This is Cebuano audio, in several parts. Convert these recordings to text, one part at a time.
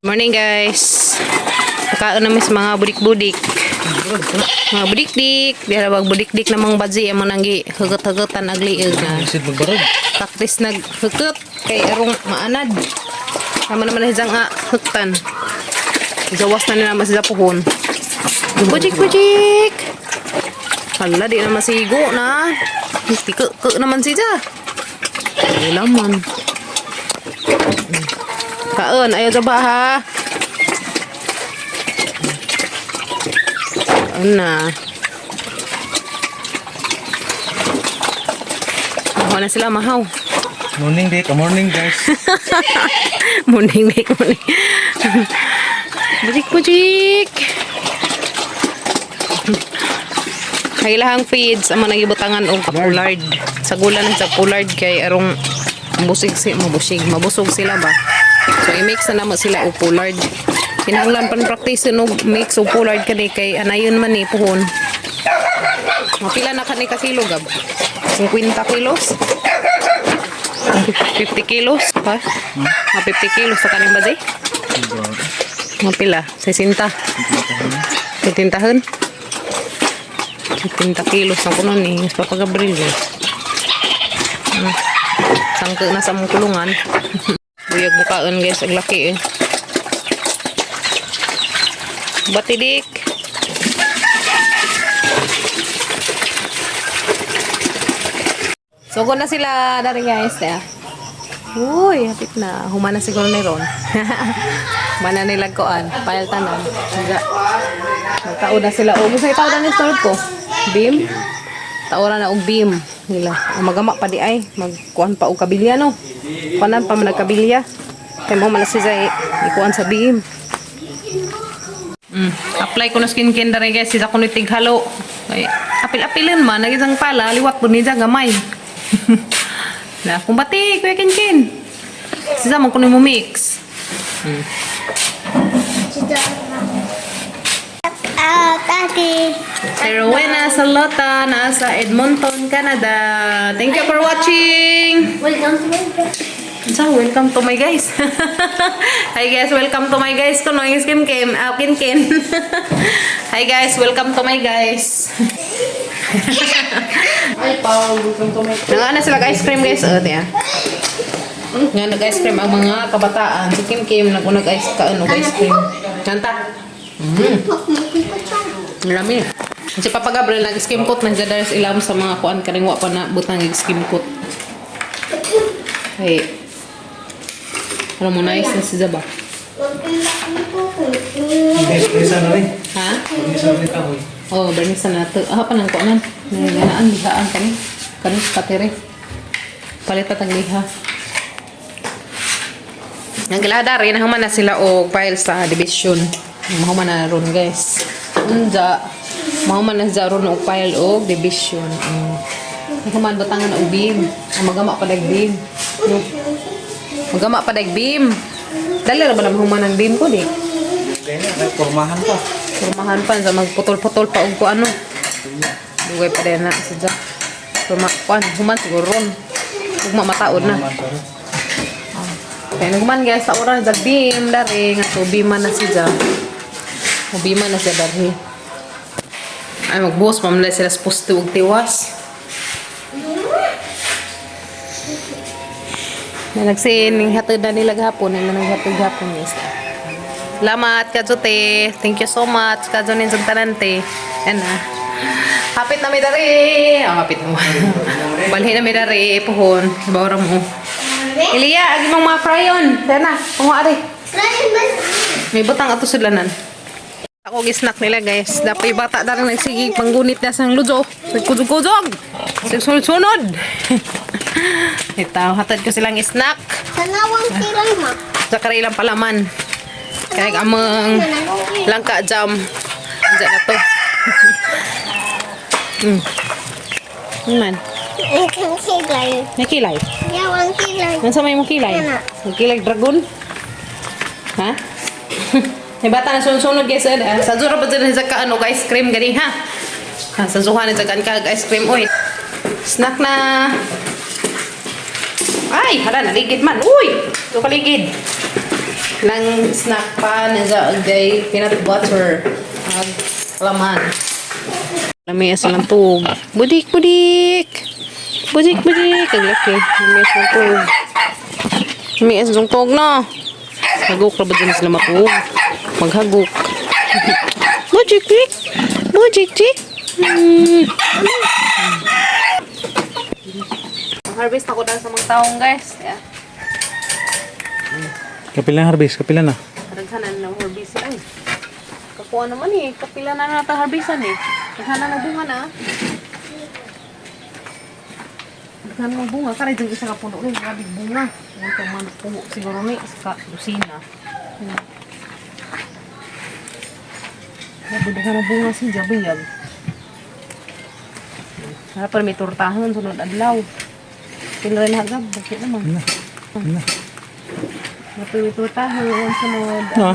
Morning, guys. Nakaon namin sa mga budik-budik. Mga budik-dik. Diha bag budik-dik namang badzi among nanggi hugot-hugotan agliog na. Isid magbarog. Practice nag hugot kay arong maanad. Tama naman na hizang huktan. Gawas na nila mas puhon. Bujik bujik. Hala, di na masigo na. Tike ke naman siya. Wala man. Kaon, ayaw sa ba ha? Kaon na. Mahaw na sila, mahaw. Morning, Dick. Morning, guys. Morning, Nick, morning. Bujik, bujik. Kailahang feeds ang mga nagibutangan og kapulard. Sa gula ng sa pulard kay arong busig si mabusig, mabusog sila ba. So i-mix na namo sila og pulard. Kinahanglan pan practice og mix og pulard kani kay anayon man ni puhon. Mapila na kani ka kilo, Gab? 50 kilos? 50 kilos pa? Mga 50 kilos sa kaning bazi? Mga pila? 60. 70 70 kilos ang kuno ni mas Papa Gabriel eh. Sangka na sa mong kulungan. Buyag bukaan, guys, ang laki eh. Batidik. Sugo na sila dari, guys. Ya. Uy, hapit na. Humana siguro ni Ron. Humana nila koan. Pile tanan. Nga. Nagtao na sila. O, gusto tao na ni store ko. Beam. Taora na og beam nila. Ang magama pa di ay. Magkuan pa og kabilya no. Kuanan pa man nagkabilya. Kay mo man na siya ikuan sa beam. Apply ko na skincare dere, guys. Sisa ko ni tighalo. Ay, apil-apilin man. Nagisang pala. Liwat po niya gamay. Na, kumbati, Kuya Kinkin. Sisa mo kuno mo mix. Ah, Daddy. Si Rowena Salota, nasa Edmonton, Canada. Thank you for watching. Welcome to my bed. So, welcome to my guys. Hi guys, welcome to my guys. Kuno yung Kim Kim, ah, Kin Kin. Hi guys, welcome to my guys. Ay, Paul, welcome to my Nangaan na sila ice cream, guys. Oh, tiya. Nga nag-ice cream ang mga kabataan. Si Kim Kim nag-unag ice kaon og ice cream. Kanta. Marami. Si Papa Gabriel nag-skim coat na siya dahil ilam sa mga kuan kaning wa pa na butang skim coat. Ay. Ano mo nice na si Zaba? Guys, isa na rin. Ha? Isa na rin kahoy. Oh, bernisan na to. Ah, panang kuanan. Nanganaan lihaan kani. Kani patere. Palit tag liha. Nang gilada rin nahuman na sila og file sa division. Mahuman na ron, guys. Unja, mahuman na siya ron og file og division. Nahuman batangan og beam. Ang magama pa dag beam. No. Magama pa dag beam. Dali ra ba na mahuman ang beam ko di? Kaya na, may pormahan pa. Pormahan pa sa magputol-putol pa og ko ano. Dugay pa din na sa dyan. Purma, kuan, human siguro ron. Ug mamataon na. Pormahan pa rin. Kaya naghuman, guys, sa oras sa beam dari nga to beam na si Jam. Mo beam na siya dari. Ay magbuhos pa man sila sa poste og tiwas. Na nagsining hatod na nila gahapon, ay naghatod gahapon, guys. Salamat, Kajote. Thank you so much, Kajonin sa tanante. Yan na. Hapit na mi dari. Oh, hapit na mo. Balhin na mi dari, puhon. Bawra mo. Eliya, agi mong mga crayon. Yan na, panguha ari. May butang ato sulanan. Ako gi-snack nila, guys. Dapat bata darang nagsige panggunit na sang lujo. Kuzog-kuzog. Sunod-sunod. Ito, hatad ko silang snack. Tanawang kilay ma. Sa karilang palaman. Kaya amang langka jam. Diyan na to. Ano man? Ang kilay. May kilay. Yeah, ang kilay. Nasa may mong kilay? Ano? May kilay dragon? Ha? May bata na sunod-sunod, guys. Eh. Sa zura pa dyan sa kaano ice cream gani ha? Ha, sa zuha na sa kan ka ice cream oy. Snack na. Ay, hala naligid man. Uy, ito kaligid. Nang snack pa na sa agay peanut butter. Ag laman. Lami silang tuog. Budik, budik! Budik, budik! Ang laki. Lami silang tuog. Lami silang tuog, no? Hagok ra ba dyan sila matuog? Maghagok. Budik, budik! Budik, budik! Harvest ako dahil sa mga taong, guys. Yeah. Kapila na harvest, kapila na. Daghanan na harvest ay. Kakuha naman eh. Kapila na nata harvestan eh. Daghanan na bunga na. Daghanan na bunga. Karay dyan isa ka puno eh. Grabe bunga. Ito man puno siguro ni. Sa lusina. Grabe daghan na bunga si Jabiyag. Harap pa may turtahan sunod adlaw. Pila rin hagab. Bakit naman? Na. Na. Harap pa may turtahan sunod Ah. adlaw.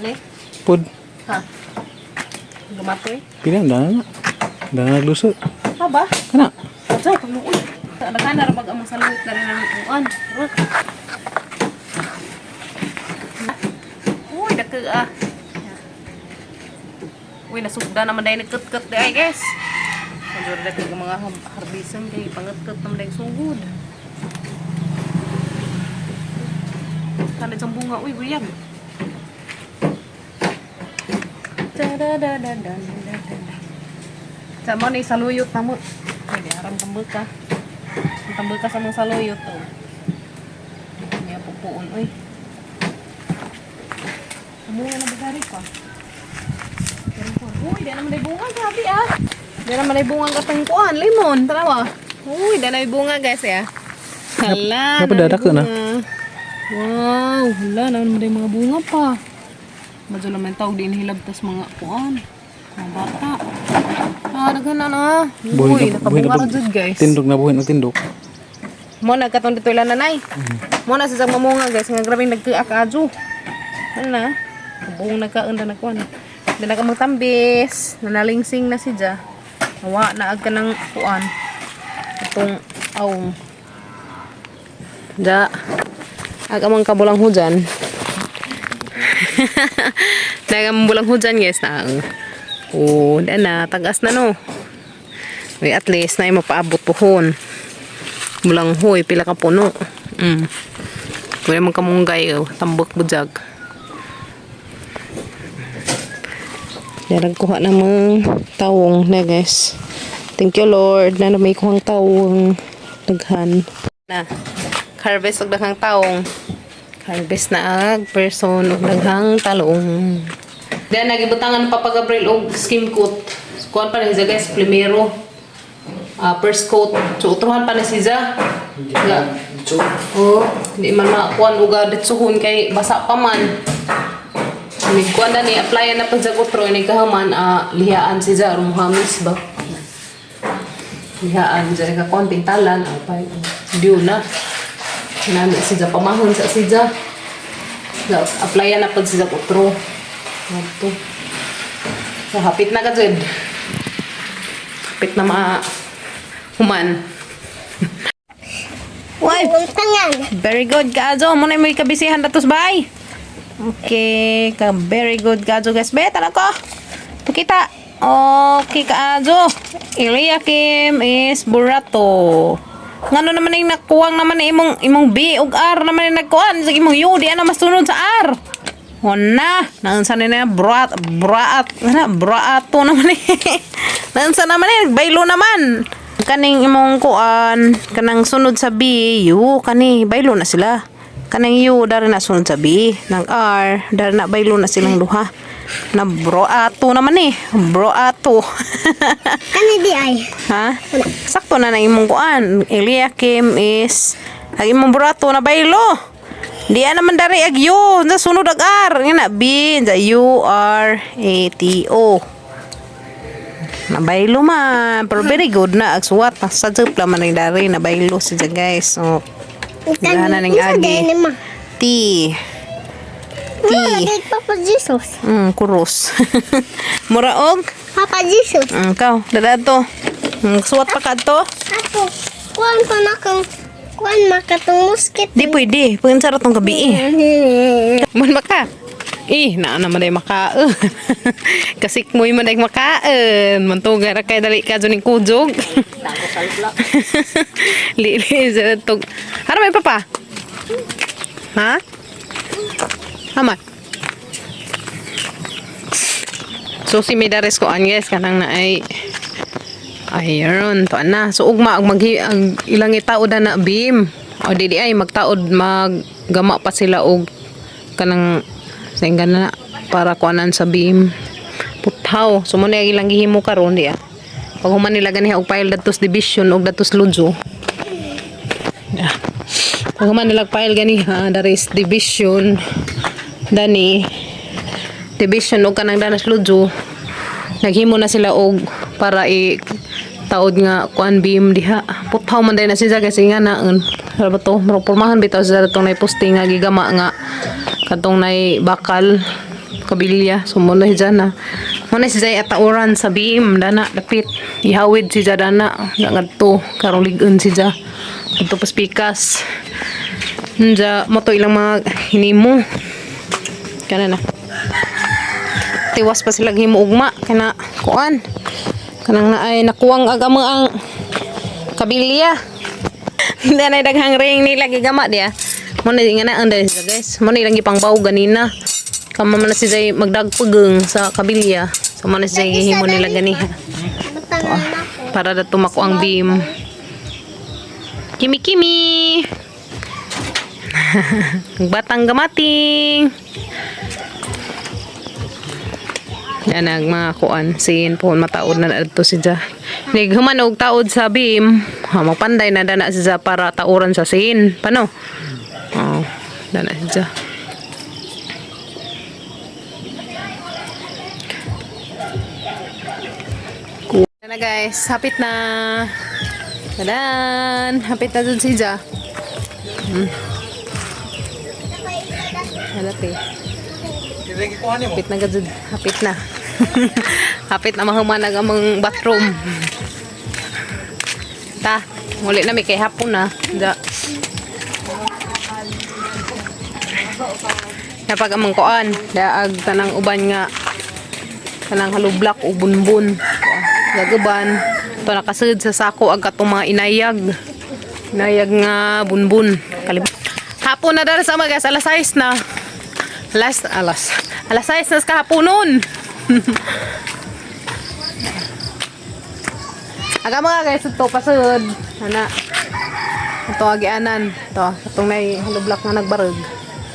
Ano eh? Pud. Ha? Gumatoy? Pila na na. Dana naglusot. Ha ba? Kana. Sa pagluoy. Daghan na ra ang masaluhit na rin ang uan. Uy, dako ah. Uy, nasugda naman dahil nagkut-kut di ay guys. Medyo rin dako mga harbisan kay pangatkat naman dahil sugod. Tanad sa bunga, uy, buyag. Da-da-da-da-da-da-da. Sa mo ni saluyot na mo. Pwede aram tambaka. Ang tambaka sa mga saluyot to. Niya pupuon oy. Amunga na bagari pa. Pero kuan, uy, di naman ay bunga grabe ah. Di naman ay bunga katong kuan, limon, tarawa. Uy, di na ay bunga guys ya. Hala, Napadada ko na. bunga. Wow, hala, naman ay mga bunga pa. Medyo naman tawag din hilabtas mga kuan. Mga bata. Ah, daghan na na. Uy, nakabunga ra jud guys. Tindog na buhin og tindog. Mo na katong dito ila nanay. Mo na sa mamunga guys nga grabe nagtuak adyo. Ano na? Buong nagkaon na nagkuan. Di na ka magtambis, nanalingsing na si Ja. Wa na ag ka ng kuan. Itong awong. Ja. Ag amang kabulang hujan. Dagang bulang hujan guys na. Oh, na tagas na no. Uy, at least na mapaabot pohon. Bulang huy, pila ka puno. Wala man kamunggay, oh. Tambok bujag. Yan, nagkuha na mga tawong na guys. Thank you Lord na may kuhang tawong daghan. Na, harvest og daghang tawong. Harvest na ag person og daghang talong. Then nagibutangan pa Papa Gabriel og skim coat. Kuan pa ni siya guys, primero. Ah, first coat. So utruhan pa ni siya. Nga. Oh, hindi man makakuan og ditsuhon kay basa pa man. Ni kuan na ni applyan na pag sa utro ni kahaman lihaan si ja muhamis ba. Lihaan ja ka kuan pintalan apay diu na. Nami si ja pamahon sa si ja. Ja, applyan na pag si ja utro. Adto. So hapit na ka jud. Hapit na ma human. Why? Tangan. Very good, Kajo. Muna mo kabisihan datos bay. Okay, ka very good Kajo guys. Be, tara ko. Pakita. Okay, Kajo. Eliakim is burato. Ngano naman yung nakuwang naman na imong imong B ug R naman yung nagkuan sa imong U di ana mas sunod sa R. Hona, naunsa na na brat braat na braato naman eh. Naunsa naman eh, baylo naman. Kaning imong kuan, kanang sunod sa B, U kani baylo na sila. Kanang U dari na sunod sa B, nang R dari na baylo na silang duha. Na broato naman eh, broato. Ano di ay? Ha? Sakto na na imong kuan. Eliakim is ang imong burato na baylo. Di naman dari ag U, na sunod ag R. Nga na B, na U R A T O. Nabaylo man, pero very good na ag suwat. Sa jump man ang dari nabaylo siya guys. So, Wala na ning Isa agi. din ma. T. T. Ma, di Papa Jesus. Kurus. Mura og. Papa Jesus. Kaw, dada to. Suwat pa ka to. Ato, kuan pa na kang Kuan makatong muskit. Di pwede. Pag sa tong gabi eh. Man maka. Eh, naa naman day makaon. Kasikmoy man day makaon. Mantuga ra kay dali ka dyan kujog. Lili sa tug. Hara may papa. Ha? Hama. So si Midares ko an guys kanang na ay ayun to na. So ugma ang mag ang ilang itaod na na beam. O di ay magtaod maggama pa sila og kanang sa na para kuanan sa beam. Puthaw. So mo na ilang gihimo karon di ah. Pag human nila ganiha og file datos division og datos ludyo. Yeah. Pag human nila og file ganiha there is division dani division og kanang danas ludyo naghimo na sila og para i taod nga kuan beam diha puthaw man day na siya kasi nga naon ba to murag pormahan bitaw sila tong nay poste nga gigama nga katong nay bakal kabilya so mo na siya na mo na siya atauran sa beam dana dapit ihawid siya dana ngadto karong lig-on siya adto pas pikas. Nja mo to ilang mga hinimo kana na tiwas pa sila himo ugma kana kuan kanang naay nakuwang agama ang kabilya. Hindi na daghang ring nila gigama diya mo na nga na ang dahil sila guys mo na ilang gipangbaw ganina kama man na si Zay magdagpugeng sa kabilya, so mo na si Zay gihimo nila ganiha Butangan ako. para da tumako ang beam. Kimi kimi. Batang gamating. Yan ang mga kuan sin pohon mataod na adto si Ja. Nighuman og taod sa beam, ha, magpanday na dana si Ja para tauran sa sin. Pano? Oh, dana si Ja. Yan na guys, hapit na. Tadan! Hapit na dun si Ja. Halap eh. Hapit na gajud. Hapit na. Hapit na mahumanag ang mga bathroom. Ta, muli na mi kay hapon na. Ja. Napag amang kuan, daag tanang uban nga kanang halublak o bunbun. Gagaban. Ito nakasud sa sako ag katong mga inayag. Inayag nga bunbun. Hapon na dara sa mga guys, alas 6 na. Alas alas. Alas 6 na sa kahaponon. Aga mga guys, ito pasud. Ana. Ito agianan. Ito, itong nay halublak nga nagbarag.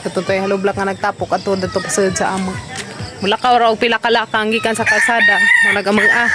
Ito to'y halublak nga nagtapok ato dito pasud sa amo. Mula ka raw pila ka lakang gikan sa kalsada. Manag amang ah.